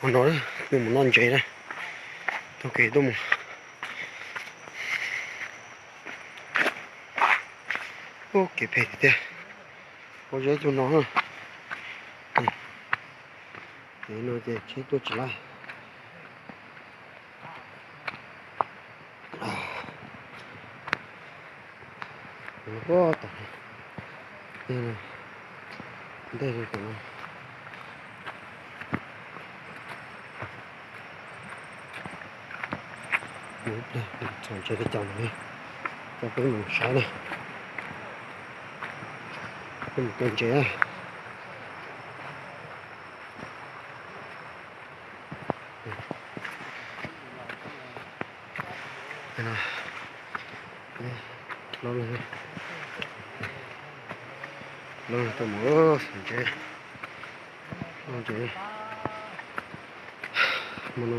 Hmo no tuaj mus noj ntses na, taug kev tuaj mus. Ub, kev phem tiag tiag. Pob zeb cuag no. Kev no ces tsheb tuaj tsis laib. Ntej no, txog ntses li cas no, coj peb mus saib na. Peb mus tua ntses. Loj, loj tuaj mus ntses, ntses. Hmo no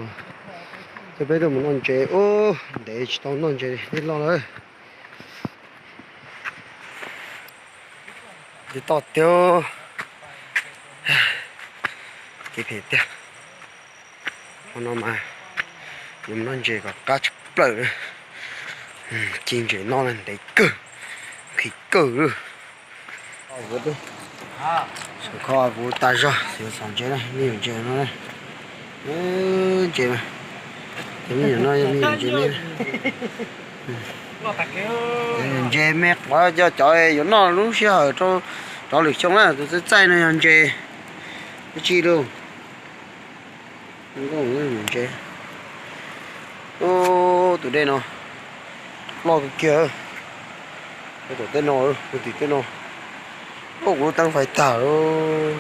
coj peb tuaj mus noj ntses, ub, ntev tsis tau noj ntses li loj lawm. Tsis tau tiag, kev phem tiag. Hmo no mas yuav mus noj ntses kom qab tshaj plaws na. Ci ntses noj na ntev kawg, nqhis kawg li. Xyov kho kuv tas zog xyov txhom ntses na, me nyuam ntses no na. Ntses, cov me nyuam no yog me nyuam ntses me. Ntses me qhov cov cov yuav noj lub sij hawm rau lwm xyoo na, tus txaij txaij no yog ntses, ib tsi lauj. Ntses. Ub, tus dej no loj kawg kiag. Tom tej no, tim tej no. Ub, kuv lub teeb faib tag lawm.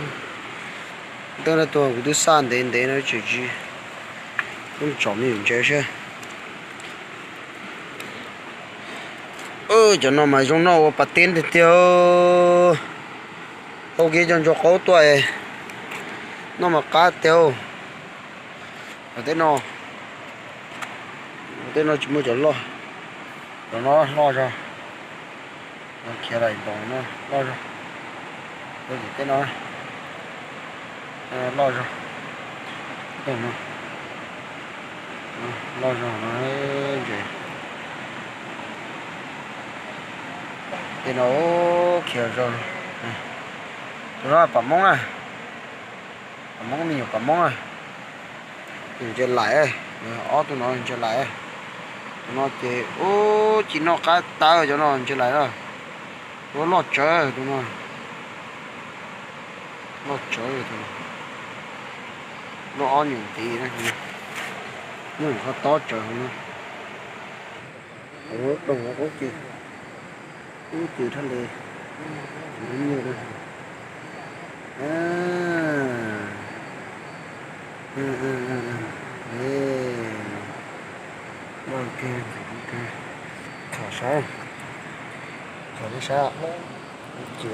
Teeb no tuag kuv twb xaj ntev ntev no tseem tsis, tsom me nyuam ntses seb. Cov no mas zoo noj ua pas teb tiag tiag. Hau kiag cov ntsuag qaub tuaj, noj mas qab tiag. Tej no, tej no tsis muaj cov loj, cov no loj zog. Khiav lais npaum no loj zog. Tej no loj zog. Tej no loj zog no. Ntses, tej no khiav zog. Tus no pam Hmoob na, pam Hmoob, me nyuam pam Hmoob na. Ntses laim, ob tug no ntses laim. Tus no ces ub, ci noj qab tawv cov no ntses laim na. Tus loj tsawv tus no. Loj tsawv tus no. Loj ob nyuag ntiv na. Nyob qhov tob tsawv no. Doog qoob cw, qoob cw thaj le, nyiaj na. Txhom saib, txhom saib, qoob cw,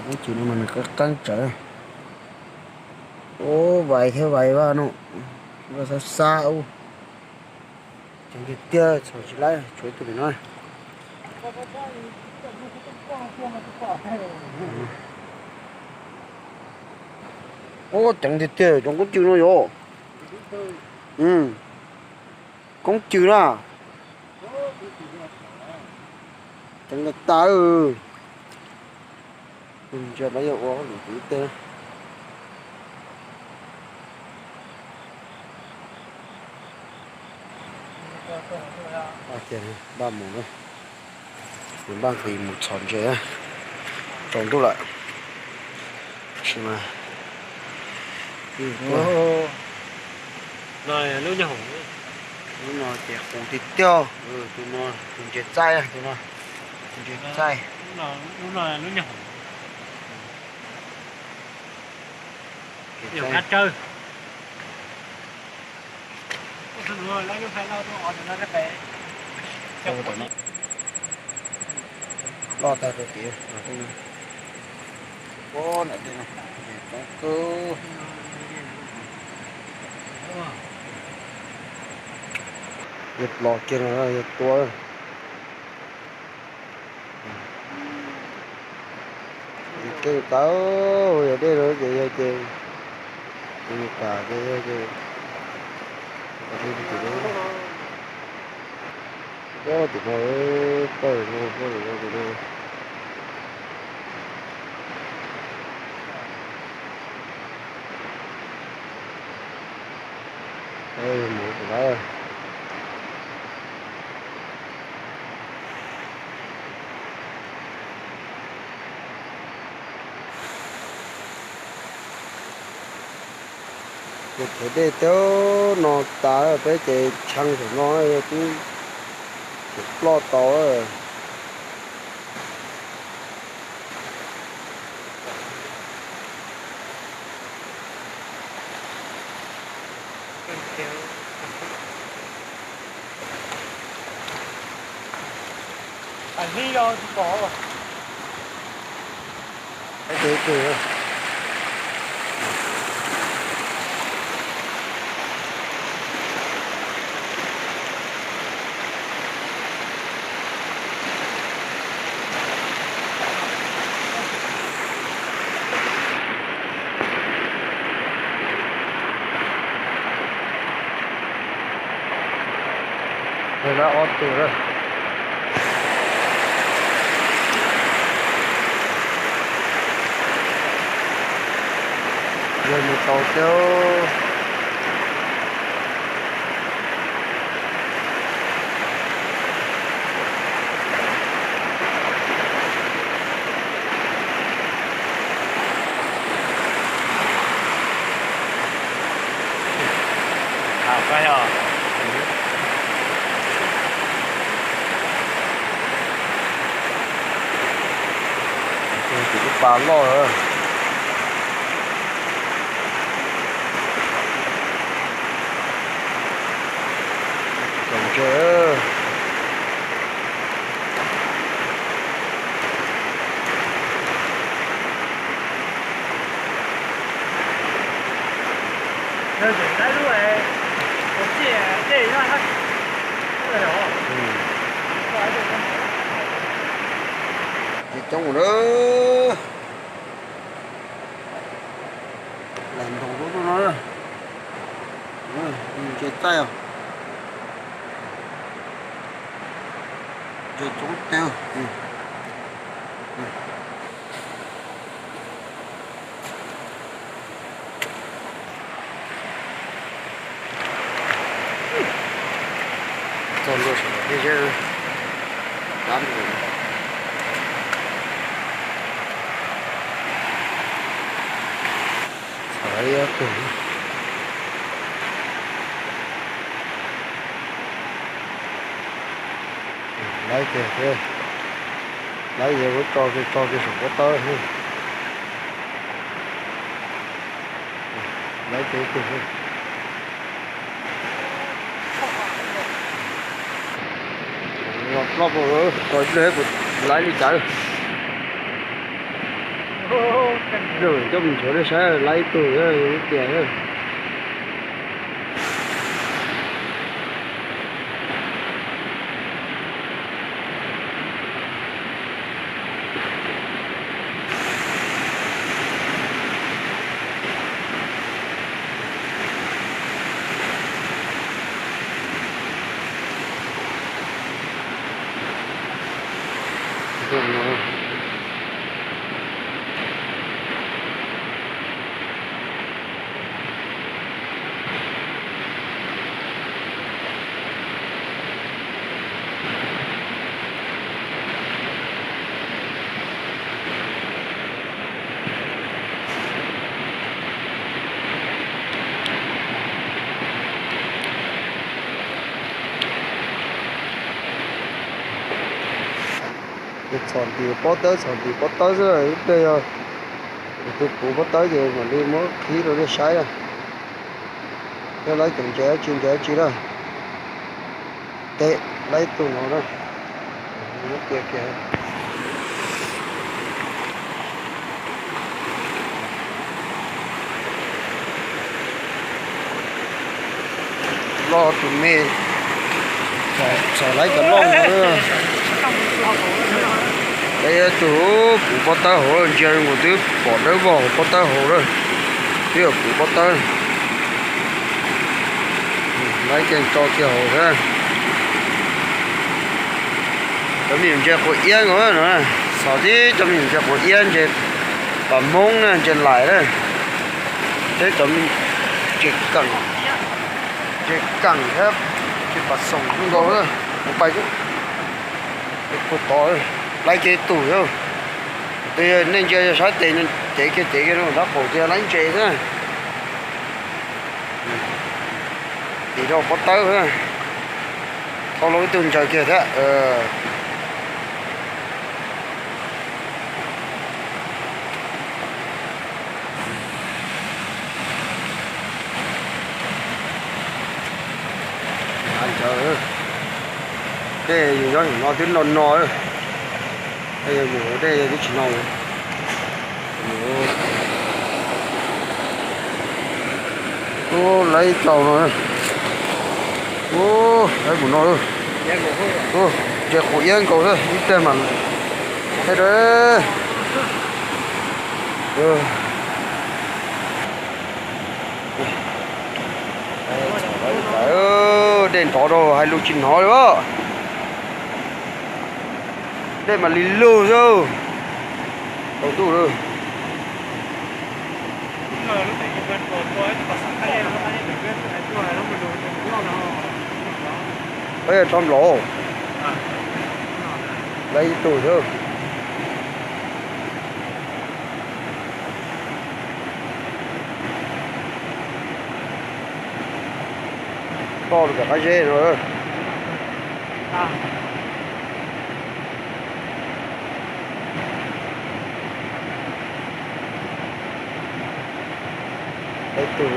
qoob cw no mas nws qeeb tsawv. Ub, vais thiab vais vaj no, vaj xab xab ub. Ceev tiag tiag, txhom tsis laib, tshuav ib tug pem no. Ub, ceev tiag tiag cov qoob cw no yom. Koob cw na. Ceev tas tas. Ntsia pab yog ua lwm tus ib teg. Npaj mus, npaj nqis mus txhom ntses, tsaus ntuj lawm. Tab sis mas lub no ces qus tiag tiag. Tus no tus ntses txaij, tus no tus ntses txaij. Loj tag rau tid. Ub, nram tej no coob kawg. Yog los kiag no yog tua. Keej tau, yog dej no ces yog ces Li cas ces, ces, tim no, tim no, tim no. Mus lawm. Ces thev dej teb no tas peb ces tshee saum no twb tsis ploj tau. Lawv ob tug lawm. Yog mus tau thiab. Tus ib pas loj. Txaus ntshai. Coob na. Lam nroos lub no. Ntses txaij os. Ntses coob tiag. Txog ntua saum no thiab seb. Txhav ib tug. Laib tiag thiab. Laib ces ua tso kiag tso kiag saum pob tawb xwb. Laib tiag tiag. Los ploj, tso ib pliag kuv laib li cas. Coj mus nchuav nej saib, laib ib tug lub tias. Txhom ntim pob tawb, txhom ntim pob tawb xwb, ib pliag yog tus puv pob tawb ces mam li muab qhib rau nej saib na. Yog laib cov ntses dab tsi ntses dab tsi na. Tes laib tus no na. Muab cia kiag. Loj tus me, txhom laib cov loj no. Peb tus puv pob tawb hauv ntsia nkaus twb pom dawb vog hauv pob tawb hauv lawm. Twb yog puv pob tawb. Laib ces tso kiag hauv xwb. Cov me nyuam ntses quav iab nkaus no, xov tib cov me nyuam ntses quav iab, ntses pas moob na, ntses lais na. Thiab cov ntses keem, ntses keem thiab ntses pas xoom nkaus na. Kuv pais puag tod, laib kiag tus xwb. Tus nej ntsia yog sab tes, cev kiag cev kiag rau sab qaum tias laib ntses xwb. Tis rau pob tawb, thau los ib tug ntsaws kiag thiab. Ntsaws, dej yus nyob no twb no no, mus dej twb tsis no. Ub, laib tau no. Ub, laib mus no. Ub, ntses quav iab nkaus xwb, ib pliag mas thiab. Dej nrov rau hais lus tsis hnov li. Dej mas li lug xwb. Tau ntuj lawm. Peb tso nplaum, laib ib tug xwb. Toj rau pem qab zeb no. Laib tug.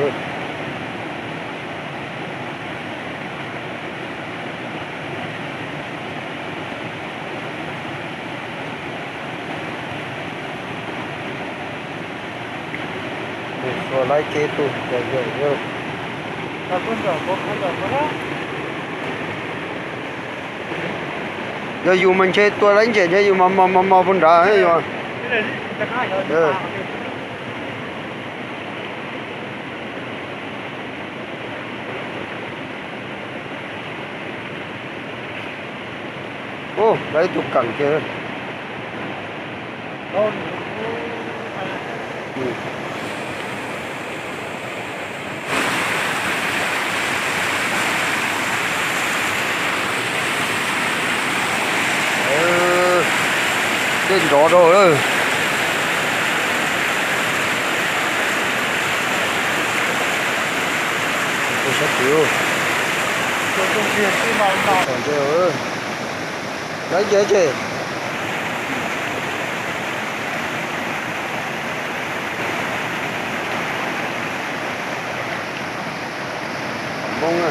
Mus xyuas laib kiag tus, yog yus mas ntshe tua laib ntses ntshe yus mos mos mos mos puag nrad yus. Ub, laib ib tug keem kiag. Dej nrov rau lawm. Sab tid, laib ntses ces Hmoob na.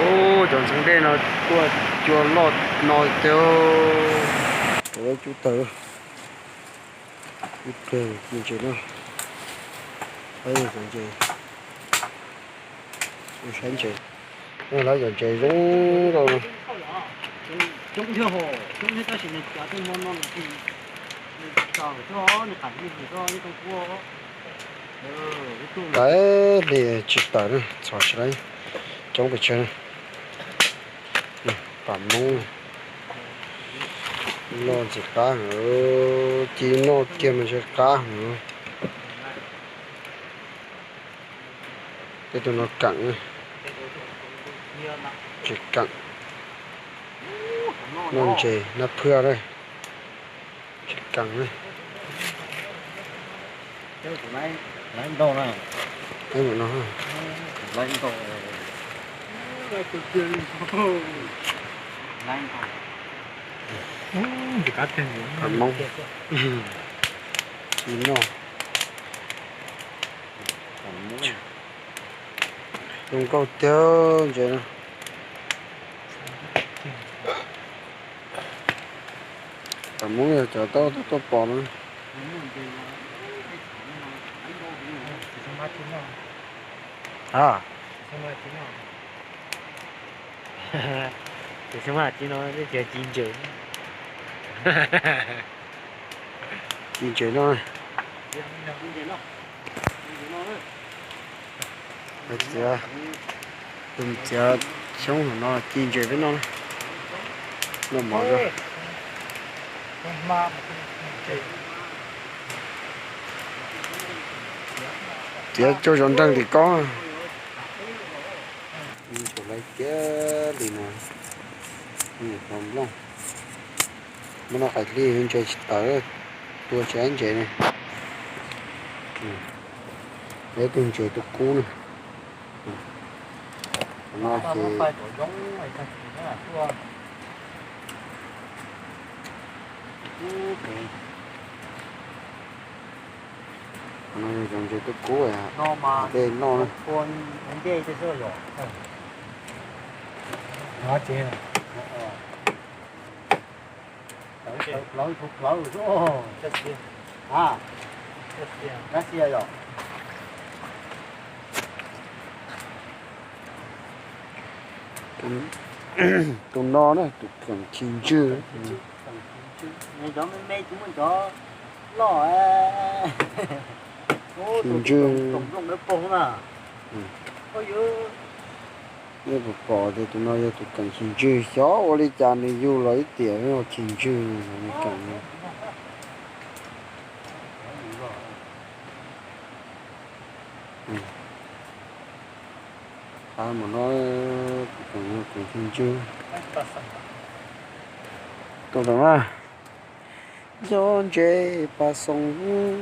Ub, cov ntxhee dej no tuaj cua loj no tiag. Cub tawg ib pliag ntses no, cov ntses. Saib ntses, lawv cov ntses zoo nkauj no. Tawv li tsis tawm na, txhom tsis tau. Coob pes tsawg na. Pam Hmoob noj ntxim qab heev, ci noj kiag mas ntshe qab heev. Tej tus no keem, tsis keem. Noj ntses nab phwaj na, tsis keem na. Peb mus no, Hmoob, ci noj. Zoo nkauj tiag ntses no. Pam Hmoob yog cov tau tuaj pom no. A, ces xyoo haj tsis no, ci ntses, ci ntses no. Txiav, tus txiav xyoob no ci ntses peb noj, noj mov. Txiav coj zov nreeg tim ko. Tus laiv kiag li no, nplooj. Muab noj qais hli ntses tsis tawv, tua tsis tau ntses ne. Peb tus ntses tus kub na. No ces no yog cov ntses tus kub tej noj na. Tus no na tus keem khi ntswg. Cov me me tsis muaj cov loj. Khi ntswg. Nej puas pom tias tus no yog tus keem khi ntswg, xyov ua li cas nws yug los ib tiam khi ntswg nws keem. Qab mus no, tus keem khi ntswg. Tuaj ntawm na. Cov ntses pas xoos,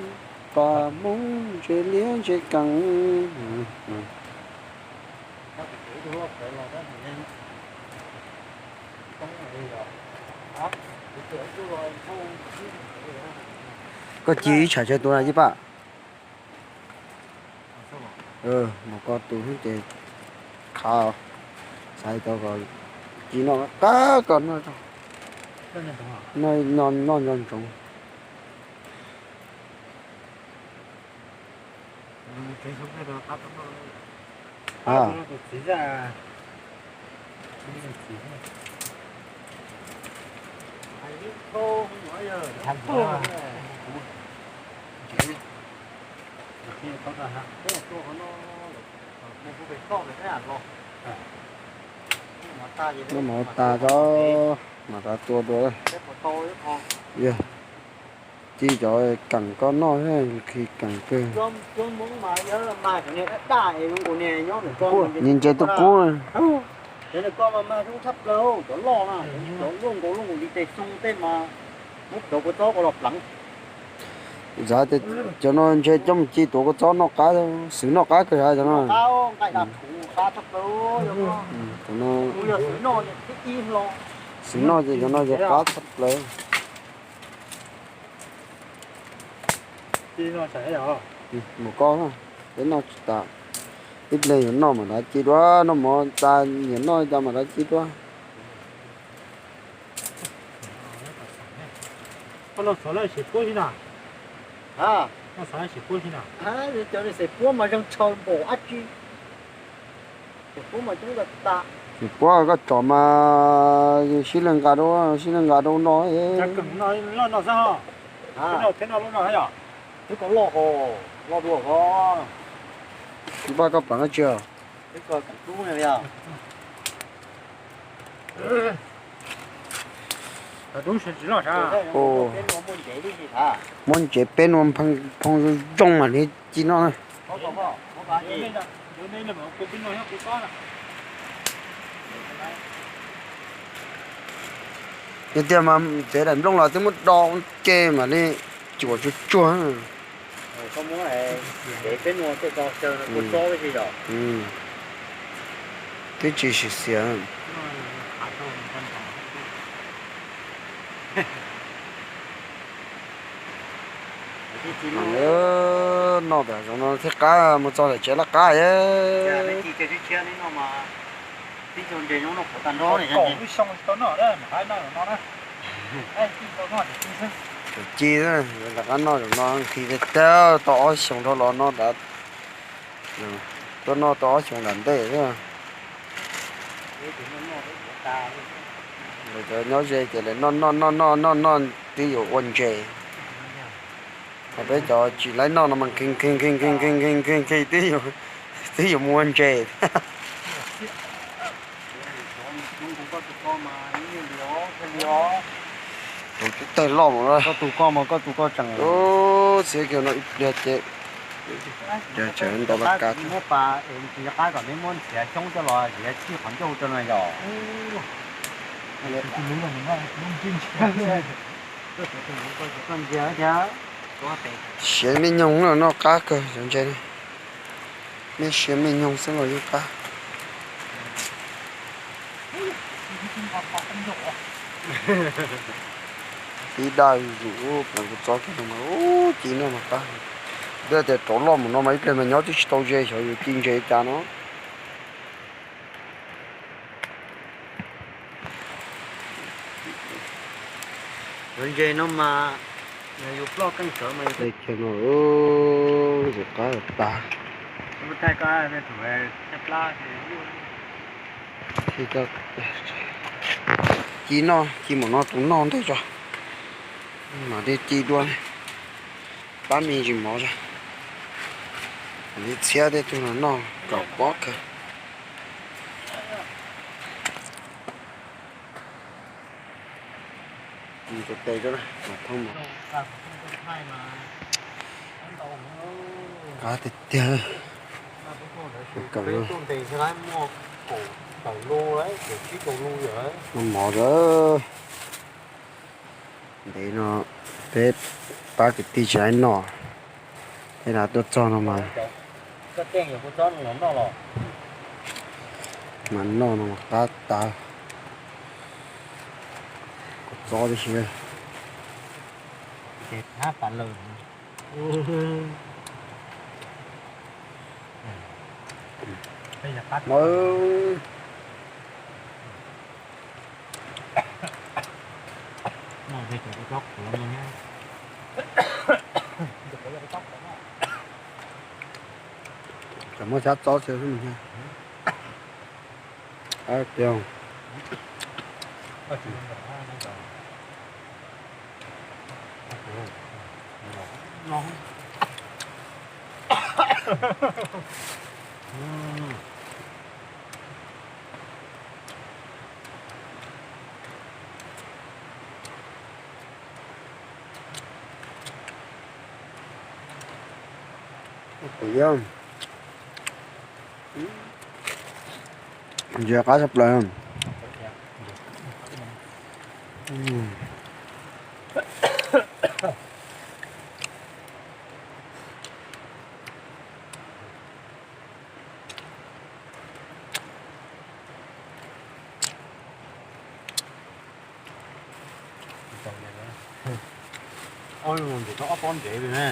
pas Hmoob, ntses liab ntses keem. Koj ci ib tsam tsawg tus na Yij Paj? Mus koj tus xwb ces qhav, xaiv tau kom ci noj qab koj noj, noj nco ntsoov. Noj mov tas tso, mam rov tua dua. Yog ci cov keem koj noj, khi keem kawg. Ntses tus kub. Xav tias cov no ntshe coj mus ci tuav kua txob noj qab, xwm noj qab kawg cov no. Xwm noj ces cov no yog qab tshaj plaws. Mus koj, peb noj tsis tas. Ib pliag yuav noj mam rov ci dua, noj mov tas nyiam noj cas mam rov ci dua. Cov xav xav puab mas zeeg tshaw npaum dab tsi. Tsis puab koj tsom mas sib leeg nqa rau, sib leeg nqa rau no. Npaj koj pleev dab tsi? Muab ntsev peb nua phoo zoo zoo mam li ci noj na. Yog tiag mas tsev daim nplooj los twb muab do ua ke mam li cuam tsuag tsuag. Twb tsis xiav xiav. Noj tas zoo no thiaj qab mus txog lawm tsev laj qab. Ci, rov qab noj zaum no nqhis tag tau ob xyoos dhau los no, tuaj noj tau ob xyoos nram ntej. Lawv cov nyob ze ces lawv noj noj noj noj noj noj twb yuav ua ntses. Ho peb cov tsis laib noj no mas nqhis nqhis nqhis nqhis nqhis nqhis nqhis twb yuav mus ua ntses. Tus tub tawg loj mus, koj tus koj mas koj tus koj tseem, txiav kiag no ib pliag ces tseem ntaus laj kab. Muab pa, tsis nco qab kom neb muab ntxhiav xyoob coj los ziav txij qhov ncauj rau no yog. Siav me nyoog los noj qab kawg cov ntses. Nej siav me nyoog xwb los yeej qab. Ib daj zus pleev kuv txob kiag no mas ub ci noj mas qab. Twb tias rov loj mus no mas ib pliag mas nyob twb tsis tau ze xyov yuav ci ntses cas no. Ntses no mas yus ploj keej sawv mas yus, qab tas. Ci noj, ci mus no tus noj ntej tso. Mam li ci dua, pab me ntsis mov tso. Mam li txhiab tej tug no noj kom pob kawg. Tes, qab tiag tiag. Noj mov lawm. Ntev no peb pab kwv tij tsis laib noj, tej no tuaj txog no mas, mas noj no mas qab tas. Kuv txob tib si. Muab xyab txob xwb. Ntsia qab tshaj plaws. Ob pob ntsev li ne.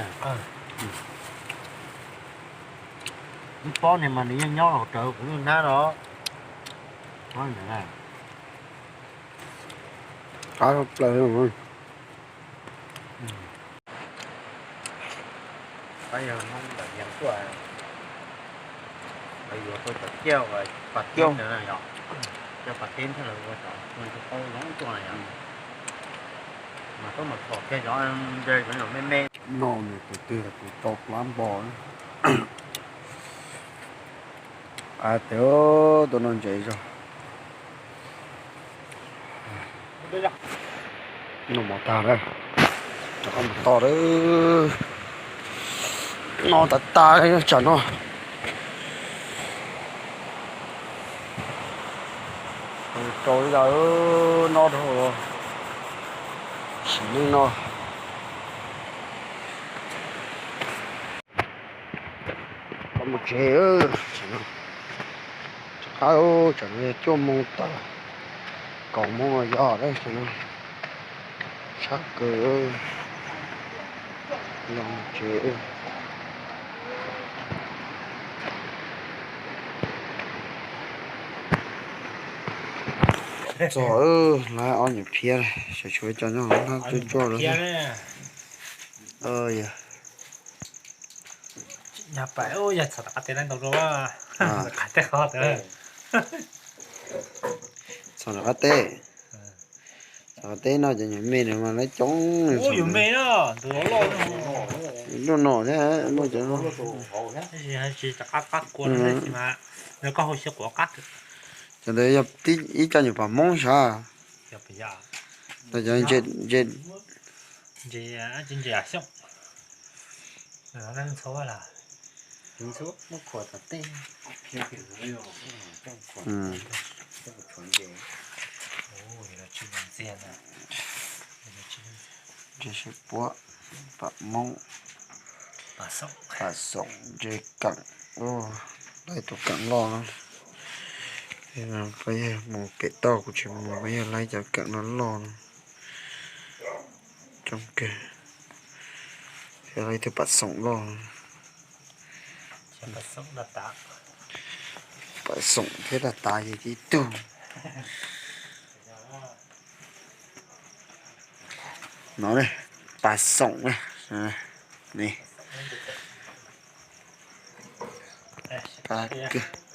Ib pob ne mas nws yeej nyob hauv rawv kuv lub hnab no. Qab plaws. Yog Hmoob ntawm Yees tuaj, Yuav tau cov ciaj uas pas tib ntawd na yom, cov pas tib thiaj li ua cov ua tus qau zoo tuaj na yom. Mas koj mus txhom kiag cov nce cov nyuam me me. No nws tus twg tus rau plab npo. Ab, tes tus no ntses zog. No mov tag lawm, rov qab mus tod lawm. No tas tas tsam no. Rau ib yam no rau sim neej no. Qab mus tsev, rov qab, tsam no yog cuaj moos tawm, kaum moos los yog lawm, tsam no sab kawg, los mus tsev. Txog, lawv ob nyuam phiab, tshuav cov nyob hauv hnab tuaj tsuaj lawm. Yog, yog txhom rov qab teb ntau rau, qab teb qhov tod. Txhom rov qab teb, rov qab teb no cov nyuam me no mas lawv coob. Ua yus me na, tus loj loj no thiab, muaj cov tsis rov qab qab kua no thiab mas, yog koj hau xyaw quav qab. Cov ntawd yog ib co nyuam pam Hmoob sav. Ntses, ntses, ntses Xyooj. Ntxhua, muab khuam tom tej. Ntses sib puab, pam Hmoob, pam Xoom, ntses keem, laib tus keem loj no. Peb yog mus pem toj kuv tsis mus, peb yog laib cov keem no loj no. Coob kawg. Thiab laib tus pam Xoom loj. Pam Xoom thiab dab tas ces tib tug. No ne, pam Xoom ne. Ni, pab kawg.